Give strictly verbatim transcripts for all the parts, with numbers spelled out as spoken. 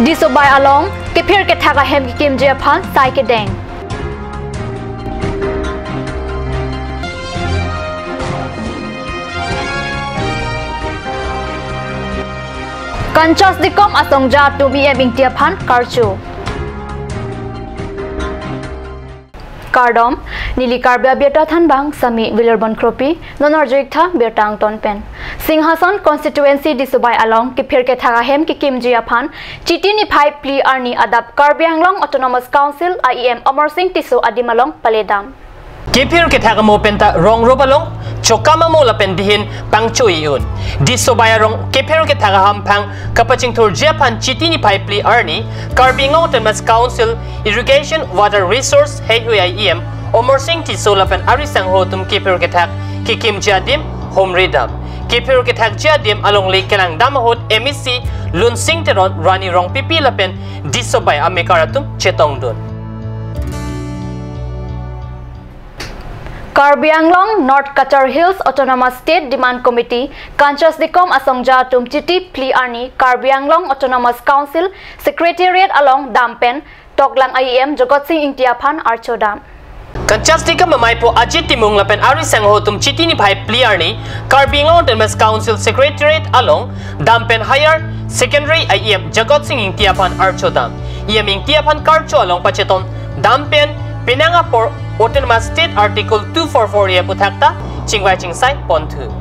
Disobai along kephir kethak ahem kekimji aphan sai kedeng. Kanchas Dikom asongja atum E M Ingti aphan karcho. Kardom, neli Karbi Abirta thanbang Sami Vilorbon Kropi, non arjuiktha birta angton pen. Singhason constituency Disobai along kephir kethak ahem kekimji aphan Chiti niphai phli arni adap Karbi Anglong Autonomous Council a E M Amarsing Tisso adim along paledam. Kephir kethak amo penta rong roba along chokam amo lapen dihin pangcho-i un. Disobai arong kephir kethak ahamphang kapachingthurji aphan Chiti niphai phli arni Karbi Anglong Autonomous Council Irrigation Water Resource heihui a E M Amarsing Tisso lapen ari sangho atum kephir kethak kekimji adim homridam. Kephir kethakji adim alongle kelangdam ahut M A C Lunsing Teron, Rani Rongpipi lapen Disobai amekar atum chetongdun. Karbi Anglong North Cachar Hills Autonomous State Demand Committee Kanchas Dikom asongja atum Chiti phli arni Karbi Anglong Autonomous Council Secretariat along dam pen toklang a E M Jagat Sing Ingti aphan archodam. Kanchas Dikom amaipo Ajit Timung lapen ari sangho atum Chiti niphai phli arni Karbi Anglong Autonomous Council Secretariat along dam pen Higher Secondary a E M Jagat Sing Ingti aphan archodam. E M Ingti aphan karcho along pachetondam pen penang apor Autonomous State Article two four four A aphuthak ta chingvai chingsai ponthu.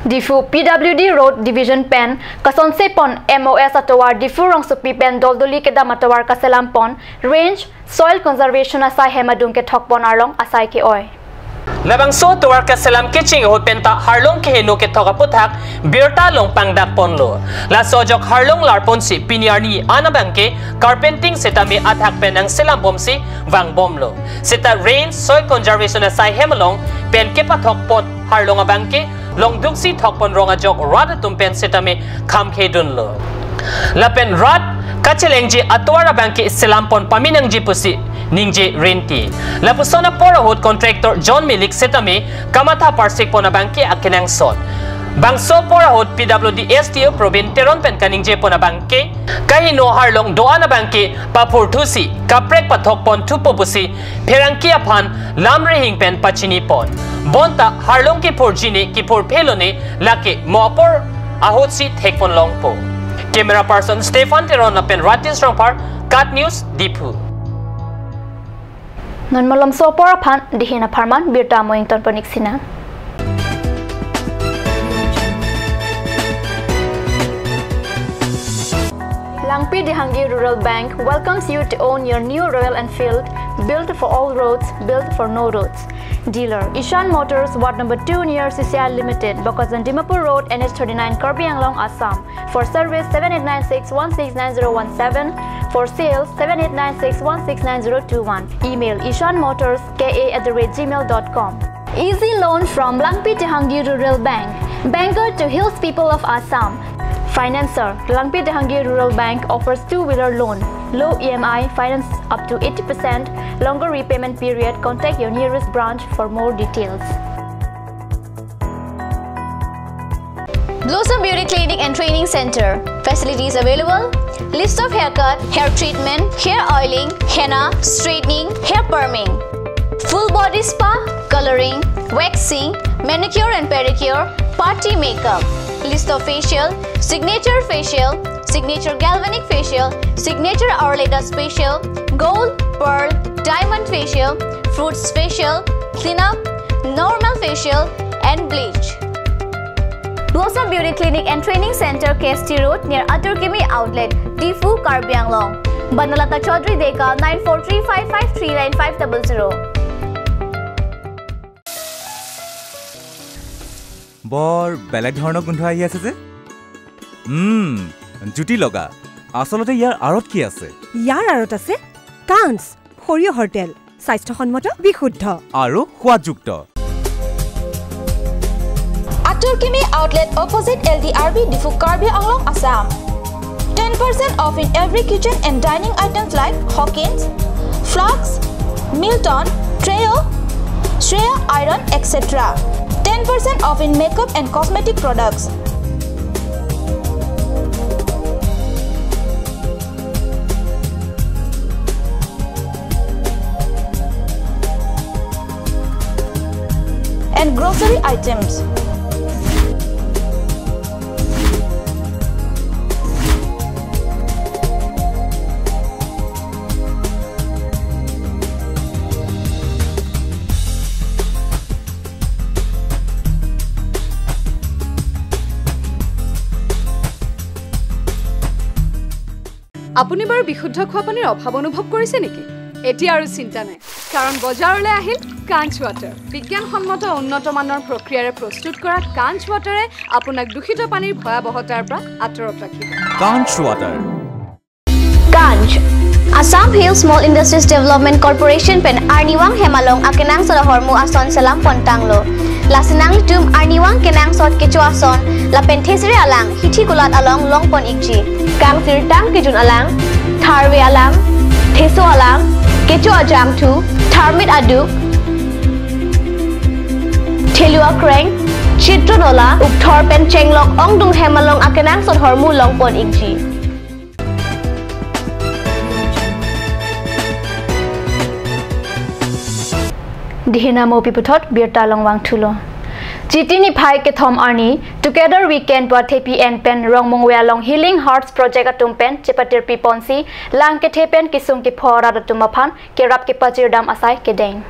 Diphu P W D Road Division pen kasonse pon M O S atovar Diphu rongsopi pen doldoli kedam atovar kaselam pon range soil conservation asai hem adung kethok pon arlong asai ke-oi. Labangso atovar kaselam kecheng ahut penta harlong keheno kethok aphuthak birta along pangdak ponlo. Laso ajok harlong larponsi pini arni an abangke carpeting setame athak pen nangselam bomsi vangbomlo. Seta range soil conservation asai hem along pen kepathok pon harlong abangke longduksi thok pon rong ajok rat atum pen setame kham khedunlo. Lapen rat kachelengji atovar abangke selam pon pame nangji pusi ningje rinti. Lapuson apor ahut contractor John Milik setame kamatha parsik pon abangke akenangsot. Bangso apor ahut P W D S D O Probin Teron pen kaningje pon abangke kaheno harlong do-an abangke paphurthusi kaprek pathok ponthupo pusi pherangke aphan lam rihing pen pachini pon. Bonta harlong kephurji ne kephurphelo ne lake mo apor ahutsi thek pon longpo. Camera person Stephen Teron lapen Ratish Rongphar, KAT News, Diphu. Non malomso apor aphan dihin apharman birta mo ington pon-ik sinang. Langpi Dehangi Rural Bank welcomes you to own your new Royal Enfield, built for all roads, built for no roads. Dealer, Ishan Motors, Ward number two near C C I Limited, Bokajan Dimapur Road, N H thirty-nine, Karbi Anglong, Assam. For service, seven eight nine six one six nine zero one seven. For sales, seven eight nine six one six nine zero two one. Email ishan motors K A at the rate gmail dot com. Easy loan from Langpi Dehangi Rural Bank, banker to hills people of Assam. Financer, Langpi Dehangi Rural Bank offers two-wheeler loan, low E M I, finance up to eighty percent, longer repayment period. Contact your nearest branch for more details. Blossom Beauty Clinic and Training Center. Facilities available: list of haircut, hair treatment, hair oiling, henna, straightening, hair perming, full body spa, coloring, waxing, manicure and pedicure, party makeup, list of facial, signature facial, signature galvanic facial, signature Ayurveda facial, gold, pearl, diamond facial, fruits facial, cleanup, normal facial, and bleach. Blossom Beauty Clinic and Training Center, K S T Road, near Atur Kimi Outlet, Diphu, Karbi Anglong. Banalata Chaudhary Deka, nine four three five five three nine five double zero. বৰ বেলেগ ধৰণৰ গোন্ধ আহি আছে যে। উম, জুতি লগা। আচলতে ইয়াৰ আঁৰত কি আছে? ইয়াৰ আঁৰত আছে কাঞ্চ, সৰিয়হৰ তেল, স্বাস্থ্যসন্মত, বিশুদ্ধ। আৰু সোৱাদযুক্ত। Atur Kimi Outlet, opposite L D R B, Diphu, Karbi Anglong, Assam. Ten percent off in every kitchen and dining items like Hawkins, Flask, Milton, Trio, Shreya Iron, et cetera. Ten percent off in makeup and cosmetic products. and grocery items. আপুনি বাৰু বিশুদ্ধ খোৱা পানীৰ অভাৱ অনুভৱ কৰিছে নেকি? এতিয়া আৰু চিন্তা নাই, কাৰণ বজাৰলৈ আহিল কাঞ্চ ৱাটাৰ। বিজ্ঞানসন্মত উন্নত মানৰ প্ৰক্ৰিয়াৰে প্ৰস্তুত কৰা কাঞ্চ ৱাটাৰে আপোনাক দূষিত পানীৰ ভয়াৱহতাৰ পৰা আঁতৰত ৰাখিব। Kanch Water. Kanch, Assam Hill Small Industries Development Corporation pen arnivang hem along akenangsot ahormu ason selam pontanglo. Lasi nanglitum arnivang kenangsot kecho ason lapen thesere alang hithi kulat along longpon ikji. Kangsirtang kejun alang, tharve alang, theso alang, kecho ajangthu, tharmit aduk, thelu akreng, chitro nola, ukthor pen chenglok ongdung hem along akenangsot ahormu longpon ikji. Dihina mo piputhot birta along vangthulo. Chiti niphai kethom arni, Together We Can pu athepi en pen Rongmongve along Healing Hearts Project atum pen chepatirpi ponsi, lang kethe pen kesung kepho arat atum aphan kerap kepajirdam asai kedeng.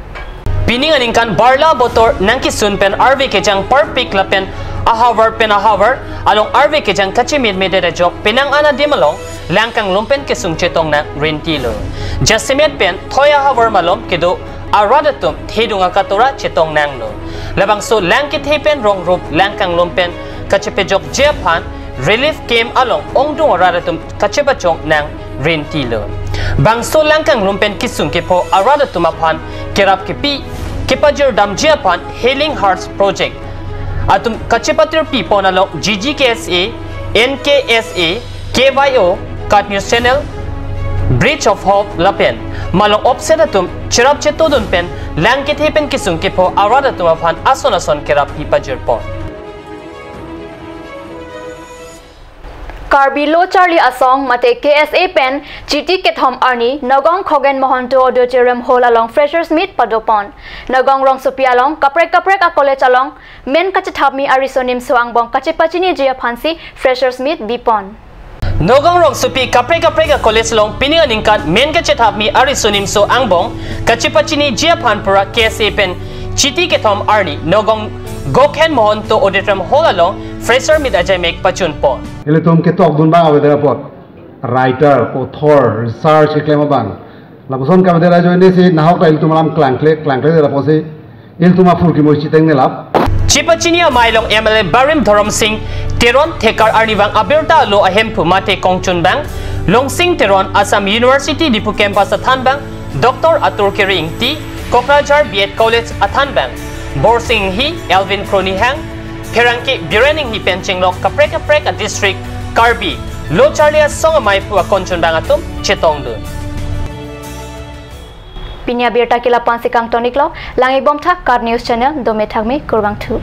Pining aningkan barla botor nangkesun pen arve kejang parpik lapen ahavar pen ahavar along arve kejang kachemetmedet ajok penang an adim along lang kanglum pen kesung chetong nang rintilo. Jasemet pen thoi ahavar malom kedo arat atum thedung akatora chetong nanglo. Labangso lang kethe pen rongrup lang kanglum pen kachepejokji aphan relief camp along ongdung arat atum kachepachong nang rintilo. Bangso lang kanglum pen kesung kepho arat atum aphan kerap kepi kepajirdamji aphan Healing Hearts Project atum kachepatirpi pon along G G K S A, N K S A, K Y O, Kat News Channel, Bridge of Hope lapen malong opset atum cherap chetodun pen lang kethe pen kesung kepho arat atum aphan ason ason kerap pipajir pon. Karbi Lo Charli Asong mate K S A pen Chiti kethom arni Nagaon Khogen Mohanto Auditorium Hall along Freshers Meet padopon. Nagaon rongsopi along kaprek kaprek a-college along men kachethapmi ariso nimso angbong kachepachiniji aphansi Freshers Meet bipon. Nagaon rongsopi kaprek kaprek a-college along pining aningkan men kachethapmi ariso nimso angbong kachepachiniji aphan pura K S A pen Chiti kethom arni Nagaon Gokhen Mohanto Auditorium Hall along Fresher Meet ajaimek pachunpon. Ilitum ketokdun abang avedet apot, writer, author, research keklem abang. Lapuson kavedet ajoinesi nahok ta ilitum alam klangkle, klangkledet apotsi ilitum aphurkimo chitengnelap. Chepachini amei along M L A Barim Dharam Sing Teron thekar arnivang abirta alo ahemphu mate kongchunbang Longsing Teron, Assam University Diphu campus athanbang Doctor Atur Kere Ingti, Kokrajhar B Ed College athanbang Borsing Inghi, Elvin Kronihang, pherangke Biren Inghi pen chenglok kaprek kaprek a-district Karbi Lo Charli Asong amei aphu akongchunbang atum chetongdun. Pini abirta ke la-ansi kangtoniklo, lang-ikbomtha Kat News Channel, dome thakme, kurvangthu.